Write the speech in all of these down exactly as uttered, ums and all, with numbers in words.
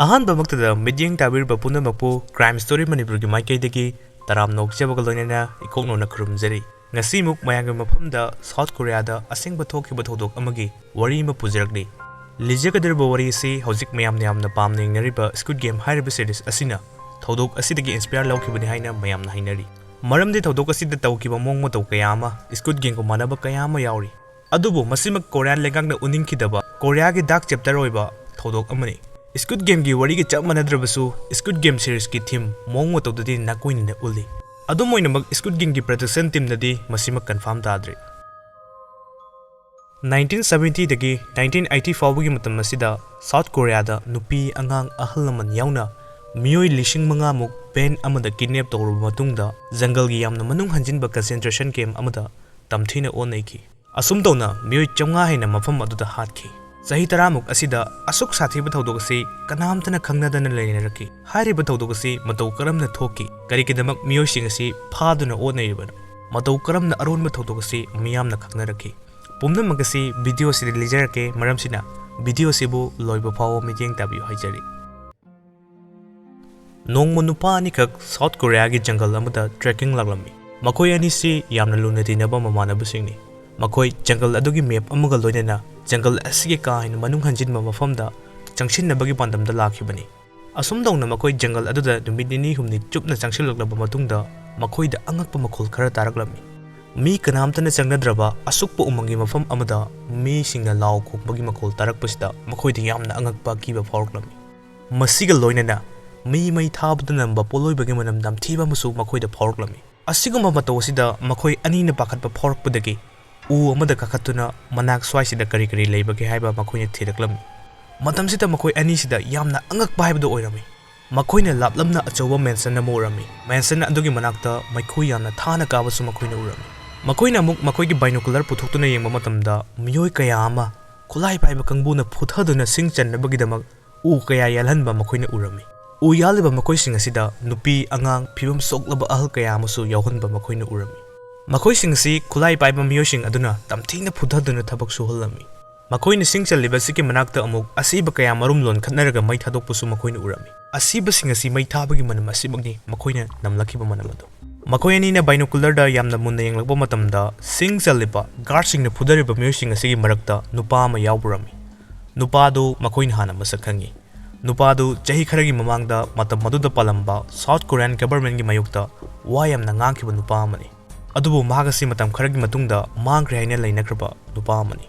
ꯑꯍꯥꯟꯕꯃꯛꯇꯗ ꯃꯤꯠꯌꯦꯡ ꯇꯥꯕꯤꯔꯤꯕ ꯄꯨꯝꯅꯃꯛꯄꯨ Crime Story ꯃꯅꯤꯄꯨꯔꯒꯤ ꯃꯥꯏꯀꯩꯗꯒꯤ ꯇꯔꯥꯝꯅ ꯑꯣꯛꯆꯕꯒ ꯂꯣꯏꯅꯅ ꯏꯀꯣꯛꯅꯧꯅ ꯈꯨꯔꯨꯝꯖꯔꯤ꯫ ꯉꯁꯤꯃꯨꯛ ꯃꯌꯥꯝꯒꯤ ꯃꯐꯝꯗ ꯁꯥꯎꯠ ꯀꯣꯔꯤꯌꯥꯗ ꯑꯁꯦꯡꯕ ꯊꯣꯛꯈꯤꯕ ꯊꯧꯗꯣꯛ ꯑꯃꯒꯤ ꯋꯥꯔꯤ ꯑꯃ ꯄꯨꯖꯔꯛꯂꯤ꯫ ꯂꯤꯖꯒꯗꯧꯔꯤꯕ ꯋꯥꯔꯤ ꯑꯁꯤ ꯍꯧꯖꯤꯛ ꯃꯌꯥꯝꯅ ꯌꯥꯝꯅ ꯄꯥꯝꯅ ꯌꯦꯡꯅꯔꯤꯕ Squid Game ꯍꯥꯏꯔꯤꯕ series ꯑꯁꯤꯅ ꯊꯧꯗꯣꯛ ꯑꯁꯤꯗꯒꯤ inspire ꯂꯧꯈꯤꯕꯅꯤ ꯍꯥꯏꯅ ꯃꯌꯥꯝꯅ ꯍꯥꯏꯅꯔꯤ꯫ ꯃꯔꯝꯗꯤ ꯊꯧꯗꯣꯛ ꯑꯁꯤꯗ ꯇꯧꯈꯤꯕ ꯃꯑꯣꯡ ꯃꯇꯧ ꯀꯌꯥ ꯑꯃ Squid Gameꯒ ꯃꯥꯟꯅꯕ ꯀꯌꯥ ꯑꯃ ꯌꯥꯎꯔꯤ꯫ ꯑꯗꯨꯕꯨ ꯃꯁꯤꯃꯛ ꯀꯣꯔꯤꯌꯥꯟ ꯂꯩꯉꯥꯛꯅ ꯎꯅꯤꯡꯈꯤꯗꯕ ꯀꯣꯔꯤꯌꯥꯒꯤ dark chapter ꯑꯣꯏꯕ ꯊꯧꯗꯣꯛ ꯑꯃꯅꯤ꯫ Squid Gameꯒꯤ ꯋꯥꯔꯤꯒ ꯆꯞ ꯃꯥꯟꯅꯗ꯭ꯔꯕꯁꯨ Squid Game seriesꯀꯤ theme ꯃꯑꯣꯡ ꯃꯇꯧꯗꯗꯤ ꯅꯥꯀꯣꯏꯅꯅ ꯎꯠꯂꯤ꯫ ꯑꯗꯨꯝ ꯑꯣꯏꯅꯃꯛ Squid Gameꯒꯤ production teamꯅꯗꯤ ꯃꯁꯤꯃꯛ confirm ꯇꯥꯗ꯭ꯔꯤ꯫ Nineteen seventyꯗꯒꯤ nineteen eighty ꯐꯥꯎꯕꯒꯤ ꯃꯇꯝ ꯑꯁꯤꯗ ꯁꯥꯎꯠ ꯀꯣꯔꯤꯌꯥꯗ ꯅꯨꯄꯤ, ꯑꯉꯥꯡ, ꯑꯍꯜ ꯂꯃꯟ ꯌꯥꯎꯅ ꯃꯤꯑꯣꯏ ꯂꯤꯁꯤꯡ ꯃꯉꯥꯃꯨꯛ van ꯑꯃꯗ kidnap ꯇꯧꯔꯕ ꯃꯇꯨꯡꯗ ꯖꯪꯒꯜꯒꯤ ꯌꯥꯝꯅ ꯃꯅꯨꯡ ꯍꯟꯖꯤꯟꯕ concentration camp ꯑꯃꯗ ꯇꯝꯊꯤꯅ ꯑꯣꯠꯅꯩꯈꯤ꯫ ꯑꯁꯨꯝ ꯇꯧꯅ ꯃꯤꯑꯣꯏ ꯆꯥꯝꯃꯉꯥ ꯍꯦꯟꯅ ꯃꯐꯝ ꯑꯗꯨꯗ ꯍꯥꯠꯈꯤ꯫ ꯆꯍꯤ ꯇꯔꯥꯃꯨꯛ ꯑꯁꯤꯗ ꯑꯁꯨꯛ ꯁꯥꯊꯤꯕ ꯊꯧꯗꯣꯛ ꯑꯁꯤ ꯀꯅꯥꯝꯇꯅ ꯈꯪꯅꯗꯅ ꯂꯩꯅꯔꯛꯈꯤ꯫ ꯍꯥꯏꯔꯤꯕ ꯊꯧꯗꯣꯛ ꯑꯁꯤ ꯃꯇꯧ ꯀꯔꯝꯅ ꯊꯣꯛꯈꯤ? ꯀꯔꯤꯒꯤꯗꯃꯛ ꯃꯤꯑꯣꯏꯁꯤꯡ ꯑꯁꯤ ꯐꯥꯗꯨꯅ ꯑꯣꯠꯅꯔꯤꯕꯅꯣ? ꯃꯇꯧ ꯀꯔꯝꯅ ꯑꯔꯣꯟꯕ ꯊꯧꯗꯣꯛ ꯑꯁꯤ ꯃꯤꯌꯥꯝꯅ ꯈꯪꯅꯔꯛꯈꯤ? ꯄꯨꯝꯅꯃꯛ ꯑꯁꯤ video ꯑꯁꯤꯗ ꯂꯤꯖꯔꯛꯀꯦ, ꯃꯔꯝꯁꯤꯅ video ꯑꯁꯤꯕꯨ ꯂꯣꯏꯕ ꯐꯥꯎꯕ ꯃꯤꯠꯌꯦꯡ ꯇꯥꯕꯤꯌꯨ ꯍꯥꯏꯖꯔꯤ꯫ ꯅꯣꯡꯃ ꯅꯨꯄꯥ ꯑꯅꯤꯈꯛ ꯁꯥꯎꯠ ꯀꯣꯔꯤꯌꯥꯒꯤ ꯖꯪꯒꯜ ꯑꯃꯗ trekking ꯂꯥꯛꯂꯝꯃꯤ꯫ ꯃꯈꯣꯏ ꯑꯅꯤꯁꯤ ꯌꯥꯝꯅ ꯂꯨꯅ ꯇꯤꯟꯅꯕ ꯃꯃꯥꯟꯅꯕꯁꯤꯡꯅꯤ꯫ ꯃꯈꯣꯏ ꯖꯪꯒꯜ ꯑꯗꯨꯒꯤ map ꯑꯃꯒ ꯂꯣꯏꯅꯅ ꯖꯪꯒꯜ ꯑꯁꯤꯒꯤ ꯀꯥ ꯍꯦꯟꯅ ꯃꯅꯨꯡ ꯍꯟꯖꯤꯟꯕ ꯃꯐꯝꯗ ꯆꯪꯁꯤꯟꯅꯕꯒꯤ ꯄꯥꯟꯗꯝꯗ ꯂꯥꯛꯈꯤꯕꯅꯤ꯫ ꯑꯁꯨꯝ ꯇꯧꯅ ꯃꯈꯣꯏ ꯖꯪꯒꯜ ꯑꯗꯨꯗ ꯅꯨꯃꯤꯠ ꯅꯤꯅꯤ ꯍꯨꯝꯅꯤ ꯆꯨꯞꯅ ꯆꯪꯁꯤꯜꯂꯛꯂꯕ ꯃꯇꯨꯡꯗ ꯃꯈꯣꯏꯗ ꯑꯉꯛꯄ ꯃꯈꯣꯜ ꯈꯔ ꯇꯥꯔꯛꯂꯝꯃꯤ꯫ ꯃꯤ ꯀꯅꯥꯝꯇꯅ ꯆꯪꯅꯗ꯭ꯔꯕ ꯑꯁꯨꯛꯄ ꯎꯃꯪꯒꯤ ꯃꯐꯝ ꯑꯃꯗ ꯃꯤꯁꯤꯡꯅ ꯂꯥꯎ ꯈꯣꯡꯕꯒꯤ ꯃꯈꯣꯜ ꯇꯥꯔꯛꯄꯁꯤꯗ ꯃꯈꯣꯏꯗ ꯌꯥꯝꯅ ꯑꯉꯛꯄ ꯑꯀꯤꯕ ꯐꯥꯎꯔꯛꯂꯝꯃꯤ꯫ ꯃꯁꯤꯒ ꯂꯣꯏꯅꯅ ꯃꯤ ꯃꯩ ꯊꯥꯕꯗ ꯅꯝꯕ ꯄꯣꯠꯂꯣꯏꯕꯒꯤ ꯃꯅꯝ ꯅꯝꯊꯤꯕ ꯑꯃꯁꯨ ꯃꯈꯣꯏꯗ ꯐꯥꯎꯔꯛꯂꯝꯃꯤ꯫ ꯑꯁꯤꯒꯨꯝꯕ ꯃꯇꯧ ꯑꯁꯤꯗ ꯃꯈꯣꯏ ꯑꯅꯤꯅ ꯄꯥꯈꯠꯄ ꯐꯥꯎꯔꯛꯄꯗꯒꯤ ꯎ ꯑꯃꯗ ꯀꯥꯈꯠꯇꯨꯅ ꯃꯅꯥꯛ ꯁ꯭ꯋꯥꯏꯁꯤꯗ ꯀꯔꯤ ꯀꯔꯤ ꯂꯩꯕꯒꯦ ꯍꯥꯏꯕ ꯃꯈꯣꯏꯅ ꯊꯤꯔꯛꯂꯝꯃꯤ꯫ ꯃꯇꯝꯁꯤꯗ ꯃꯈꯣꯏ ꯑꯅꯤꯁꯤꯗ ꯌꯥꯝꯅ ꯑꯉꯛꯄ ꯍꯥꯏꯕꯗꯨ ꯑꯣꯏꯔꯝꯃꯤ꯫ ꯃꯈꯣꯏꯅ ꯂꯥꯞꯂꯝꯅ ꯑꯆꯧꯕ mansion ꯑꯃ ꯎꯔꯝꯃꯤ꯫ Mansion ꯑꯗꯨꯒꯤ ꯃꯅꯥꯛꯇ ꯃꯩꯈꯨ ꯌꯥꯝꯅ ꯊꯥꯅ ꯀꯥꯕꯁꯨ ꯃꯈꯣꯏꯅ ꯎꯔꯝꯃꯤ꯫ ꯃꯈꯣꯏꯅ ꯑꯃꯨꯛ ꯃꯈꯣꯏꯒꯤ binocular ꯄꯨꯊꯣꯛꯇꯨꯅ ꯌꯦꯡꯕ ꯃꯇꯝꯗ ꯃꯤꯑꯣꯏ ꯀꯌꯥ ꯑꯃ ꯈꯨꯠꯂꯥꯏ ꯄꯥꯏꯕ ꯀꯥꯡꯕꯨꯅ ꯐꯨꯊꯗꯨꯅ ꯁꯤꯡ ꯆꯟꯅꯕꯒꯤꯗꯃꯛ ꯎ ꯀꯌꯥ ꯌꯥꯜꯍꯟꯕ ꯃꯈꯣꯏꯅ ꯎꯔꯝꯃꯤ꯫ ꯎ ꯌꯥꯜꯂꯤꯕ ꯃꯈꯣꯏꯁꯤꯡ ꯑꯁꯤꯗ ꯅꯨꯄꯤ, ꯑꯉꯥꯡ, ꯐꯤꯕꯝ ꯁꯣꯛꯂꯕ ꯑꯍꯜ ꯀꯌꯥ ꯑꯃꯁꯨ ꯌꯥꯎꯍꯟꯕ ꯃꯈꯣꯏꯅ ꯎꯔꯝꯃꯤ꯫ ꯃꯈꯣꯏꯁꯤꯡ ꯑꯁꯤ ꯈꯨꯠꯂꯥꯏ ꯄꯥꯏꯕ ꯃꯤꯑꯣꯏꯁꯤꯡ ꯑꯗꯨꯅ ꯇꯝꯊꯤꯅ ꯐꯨꯊꯗꯨꯅ ꯊꯕꯛ ꯁꯨꯍꯜꯂꯝꯃꯤ꯫ ꯃꯈꯣꯏꯅ ꯁꯤꯡ ꯆꯜꯂꯤꯕ ꯑꯁꯤꯒꯤ ꯃꯅꯥꯛꯇ ꯑꯃꯨꯛ ꯑꯁꯤꯕ ꯀꯌꯥ ꯃꯔꯨꯝ ꯂꯣꯟꯈꯠꯅꯔꯒ ꯃꯩ ꯊꯥꯗꯣꯛꯄꯁꯨ ꯃꯈꯣꯏꯅ ꯎꯔꯝꯃꯤ꯫ ꯑꯁꯤꯕꯁꯤꯡ ꯑꯁꯤ ꯃꯩ ꯊꯥꯕꯒꯤ ꯃꯅꯝ ꯑꯁꯤꯃꯛꯅꯤ ꯃꯈꯣꯏꯅ ꯅꯝꯂꯛꯈꯤꯕ ꯃꯅꯝ ꯑꯗꯨ꯫ ꯃꯈꯣꯏ ꯑꯅꯤꯅ ꯕꯥꯏꯅꯣꯀꯨꯂꯔꯗ ꯌꯥꯝꯅ ꯃꯨꯟꯅ ꯌꯦꯡꯂꯛꯄ ꯃꯇꯝꯗ, ꯁꯤꯡ ꯆꯜꯂꯤꯕ ꯒꯥꯔꯗꯁꯤꯡꯅ ꯐꯨꯗꯔꯤꯕ ꯃꯤꯑꯣꯏꯁꯤꯡ ꯑꯁꯤꯒꯤ ꯃꯔꯛꯇ ꯅꯨꯄꯥ ꯑꯃ ꯌꯥꯎꯕ ꯎꯔꯝꯃꯤ꯫ ꯅꯨꯄꯥ ꯑꯗꯨ ꯃꯈꯣꯏꯅ ꯍꯥꯟꯅ ꯃꯁꯛ ꯈꯪꯉꯤ꯫ ꯅꯨꯄꯥ ꯑꯗꯨ ꯆꯍꯤ ꯈꯔꯒꯤ ꯃꯃꯥꯡꯗ ꯃꯇꯝ ꯑꯗꯨꯗ ꯄꯥꯜꯂꯝꯕ ꯁꯥꯎꯠ ꯀꯣꯔꯤꯌꯥꯟ ꯒꯕꯔꯃꯦꯟꯒꯤ ꯃꯥꯌꯣꯛꯇ ꯋꯥ ꯌꯥꯝꯅ ꯉꯥꯡꯈꯤꯕ ꯅꯨꯄꯥ ꯑꯃꯅꯤ꯫ ꯑꯗꯨꯕꯨ ꯃꯍꯥꯛ ꯑꯁꯤ ꯃꯇꯝ ꯈꯔꯒꯤ ꯃꯇꯨꯡꯗ ꯃꯥꯡꯈ꯭ꯔꯦ ꯍꯥꯏꯅ ꯂꯩꯅꯈ꯭ꯔꯕ ꯅꯨꯄꯥ ꯑꯃꯅꯤ꯫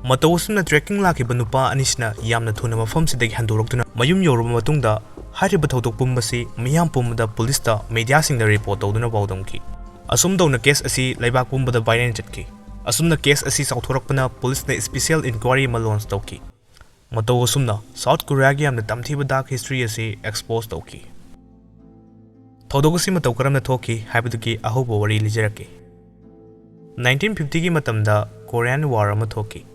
ꯃꯇꯧ ꯑꯁꯨꯝꯅ ꯇ꯭ꯔꯦꯛꯀꯤꯡ ꯂꯥꯛꯈꯤꯕ ꯅꯨꯄꯥ ꯑꯅꯤꯁꯤꯅ ꯌꯥꯝꯅ ꯊꯨꯅ ꯃꯐꯝꯁꯤꯗꯒꯤ ꯍꯟꯗꯣꯔꯛꯇꯨꯅ ꯃꯌꯨꯝ ꯌꯧꯔꯕ ꯃꯇꯨꯡꯗ, ꯍꯥꯏꯔꯤꯕ ꯊꯧꯗꯣꯛ ꯄꯨꯝꯕꯁꯤ ꯃꯤꯌꯥꯝ ꯄꯨꯝꯕꯗ ꯄꯨꯂꯤꯁꯇ, ꯃꯦꯗꯤꯌꯥꯁꯤꯡꯗ ꯔꯤꯄꯣꯔꯠ ꯇꯧꯗꯨꯅ ꯄꯥꯎꯗꯝꯈꯤ꯫ ꯑꯁꯨꯝ ꯇꯧꯅ ꯀꯦꯁ ꯑꯁꯤ ꯂꯩꯕꯥꯛ ꯄꯨꯝꯕꯗ ꯚꯥꯏꯔꯦꯜ ꯆꯠꯈꯤ꯫ ꯑꯁꯨꯝꯅ ꯀꯦꯁ ꯑꯁꯤ ꯆꯥꯎꯊꯣꯔꯛꯄꯅ ꯄꯨꯂꯤꯁꯅ ꯁ꯭ꯄꯦꯁꯤꯌꯦꯜ ꯏꯟꯀ꯭ꯋꯥꯏꯔꯤ ꯑꯃ ꯂꯣꯟꯆ ꯇꯧꯈꯤ꯫ ꯃꯇꯧ ꯑꯁꯨꯝꯅ ꯁꯥꯎꯠ ꯀꯣꯔꯤꯌꯥꯒꯤ ꯌꯥꯝꯅ ꯇꯝꯊꯤꯕ ꯗꯥꯔꯛ ꯍꯤꯁꯇ꯭ꯔꯤ ꯑꯁꯤ ꯑꯦꯛꯁꯄꯣꯖ ꯇꯧꯈꯤ꯫ ꯊꯧꯗꯣꯛ ꯑꯁꯤ ꯃꯇꯧ ꯀꯔꯝꯅ ꯊꯣꯛꯈꯤ ꯍꯥꯏꯕꯗꯨꯒꯤ ꯑꯍꯧꯕ ꯋꯥꯔꯤ ꯂꯤꯖꯔꯛꯀꯦ꯫ ꯅꯥꯏꯟꯇꯤꯟ ꯐꯤꯐꯇꯤꯒꯤ ꯃꯇꯝꯗ ꯀꯣꯔꯤꯌꯥꯟ ꯋꯥꯔ ꯑꯃ ꯊꯣꯛꯈꯤ꯫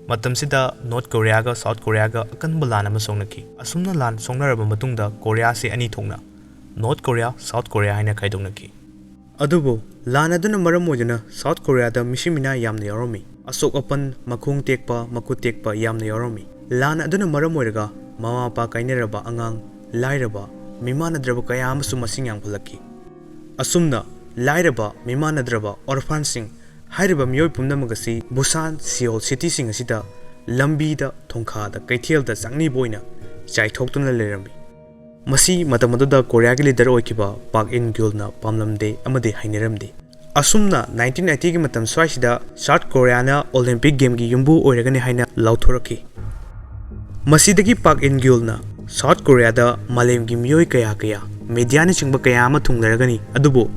ꯃꯇꯝꯁꯤꯗ ꯅꯣꯔꯠ ꯀꯣꯔꯤꯌꯥꯒ ꯁꯥꯎꯠ ꯀꯣꯔꯤꯌꯥꯒ ꯑꯀꯟꯕ ꯂꯥꯟ ꯑꯃ ꯁꯣꯛꯅꯈꯤ꯫ ꯑꯁꯨꯝꯅ ꯂꯥꯟ ꯁꯣꯛꯅꯔꯕ ꯃꯇꯨꯡꯗ ꯀꯣꯔꯤꯌꯥꯁꯤ ꯑꯅꯤ ꯊꯣꯛꯅ ꯅꯣꯔꯠ ꯀꯣꯔꯤꯌꯥ, ꯁꯥꯎꯠ ꯀꯣꯔꯤꯌꯥ ꯍꯥꯏꯅ ꯈꯥꯏꯗꯣꯛꯅꯈꯤ꯫ ꯑꯗꯨꯕꯨ ꯂꯥꯟ ꯑꯗꯨꯅ ꯃꯔꯝ ꯑꯣꯏꯗꯨꯅ ꯁꯥꯎꯠ ꯀꯣꯔꯤꯌꯥꯗ ꯃꯤꯁꯤ ꯃꯤꯅꯥ ꯌꯥꯝꯅ ꯌꯥꯎꯔꯝꯃꯤ꯫ ꯑꯁꯣꯛ ꯑꯄꯟ, ꯃꯈꯣꯡ ꯇꯦꯛꯄ, ꯃꯈꯨꯠ ꯇꯦꯛꯄ ꯌꯥꯝꯅ ꯌꯥꯎꯔꯝꯃꯤ꯫ ꯂꯥꯟ ꯑꯗꯨꯅ ꯃꯔꯝ ꯑꯣꯏꯔꯒ ꯃꯃꯥ ꯃꯄꯥ ꯀꯥꯏꯅꯔꯕ ꯑꯉꯥꯡ, ꯂꯥꯏꯔꯕ, ꯃꯤꯃꯥꯟꯅꯗ꯭ꯔꯕ ꯀꯌꯥ ꯑꯃꯁꯨ ꯃꯁꯤꯡ ꯌꯥꯝꯈꯠꯂꯛꯈꯤ꯫ ꯑꯁꯨꯝꯅ ꯂꯥꯏꯔꯕ, ꯃꯤꯃꯥꯟꯅꯗ꯭ꯔꯕ, ꯑꯣꯔꯐꯥꯟꯁꯤꯡ ꯍꯥꯏꯔꯤꯕ ꯃꯤꯑꯣꯏ ꯄꯨꯝꯅꯃꯛ ꯑꯁꯤ ꯕꯨꯁꯥꯟ, ꯁꯤꯑꯣꯜ ꯁꯤꯇꯤꯁꯤꯡ ꯑꯁꯤꯗ ꯂꯝꯕꯤꯗ, ꯊꯣꯡꯈꯥꯗ, ꯀꯩꯊꯦꯜꯗ ꯆꯥꯛꯅꯤꯕ ꯑꯣꯏꯅ ꯆꯥꯏꯊꯣꯛꯇꯨꯅ ꯂꯩꯔꯝꯃꯤ꯫ ꯃꯁꯤ ꯃꯇꯝ ꯑꯗꯨꯗ ꯀꯣꯔꯤꯌꯥꯒꯤ ꯂꯤꯗꯔ ꯑꯣꯏꯈꯤꯕ ꯄꯥꯛ ꯏꯟ ꯒ꯭ꯌꯨꯜꯅ ꯄꯥꯝꯂꯝꯗꯦ ꯑꯃꯗꯤ ꯍꯩꯅꯔꯝꯗꯦ꯫ ꯑꯁꯨꯝꯅ ꯅꯥꯏꯟꯇꯤꯟ ꯑꯩꯠꯇꯤꯒꯤ ꯃꯇꯝ ꯁ꯭ꯋꯥꯏꯁꯤꯗ ꯁꯥꯎꯠ ꯀꯣꯔꯤꯌꯥꯅ ꯑꯣꯂꯤꯝꯄꯤꯛ ꯒꯦꯝꯒꯤ ꯌꯨꯝꯕꯨ ꯑꯣꯏꯔꯒꯅꯤ ꯍꯥꯏꯅ ꯂꯥꯎꯊꯣꯔꯛꯈꯤ꯫ ꯃꯁꯤꯗꯒꯤ ꯄꯥꯛ ꯏꯟ ꯒ꯭ꯌꯨꯜꯅ ꯁꯥꯎꯠ ꯀꯣꯔꯤꯌꯥꯗ ꯃꯥꯂꯦꯝꯒꯤ ꯃꯤꯑꯣꯏ ꯀꯌꯥ ꯀꯌꯥ, ꯃꯦꯗꯤꯌꯥꯅꯆꯤꯡꯕ ꯀꯌꯥ ꯑꯃ ꯊꯨꯡꯂꯔꯒꯅꯤ, ꯑꯗꯨꯕꯨ